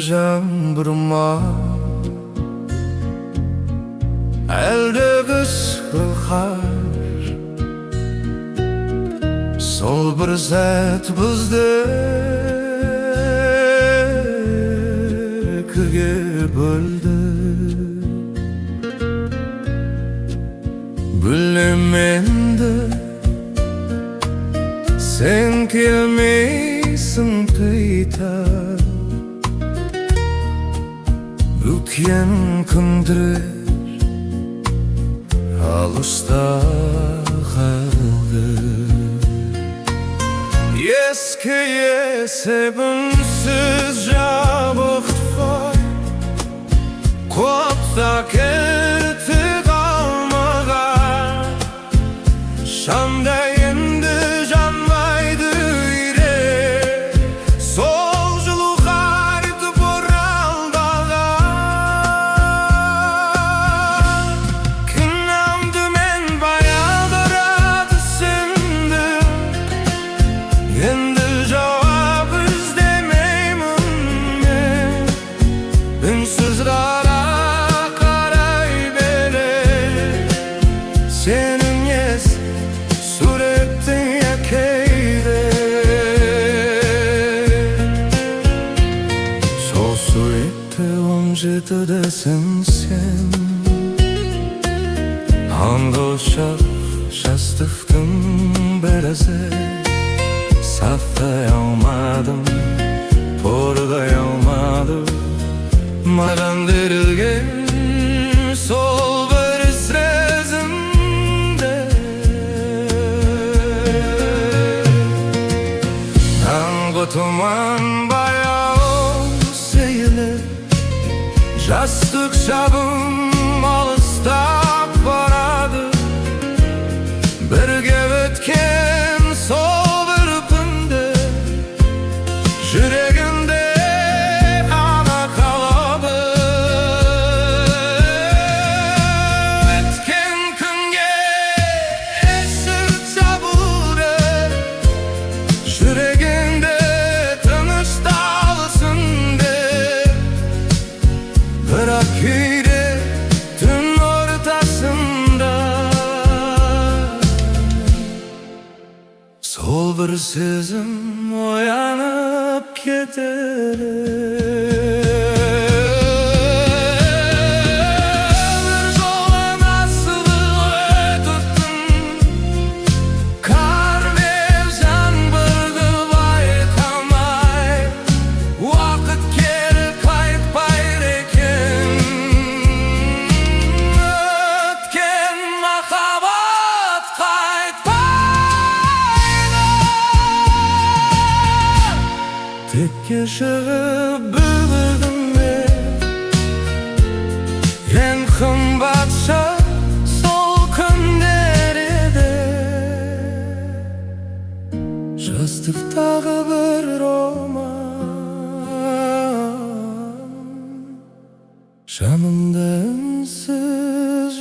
Жаңбыр ма, әлде қысқы қар? Сол бір сәт бізді екіге бөлді. Білем енді, сен келмейсің қайта. Өткен күндер алыста қалды. Ескі есебінсіз жабық твой. Қопса кілті қалмаған. Шамда енді жанбайды үйде. Сол жылу қайтып оралмаған. Кінәмді мен баяғыда түсіндім. Енді жауап іздемеймін мен. Үнсіз ғана қарай берем сенің ескі суретіңе кейде. Сол суретте 17-десің сен. Аңғылшақ жастықтың біразы. Сақтай алмадым, қорғай алмадым. Маған берілген сол бір сезімді. Таңғы тұман баяу сейіліп, жастық шағым алыстап барады. Бірге өткен сол бір күнді жүрегімде ғана қалады. Өткен күнге есік жабылды. Жүрегіңде тынышталсын деп. Бірақ кейде түн ортасында сол бір сезім оянып кетеді. Бір жолын асығып өттім. Қар мен жаңбырды байқамай. Уақыт кері қайтпайды екен. Өткен махаббат қайтпайды. Тек кешігіп бүгінгі ең қымбат сол күндер еді. Жастықтағы бір роман жанымда үнсіз.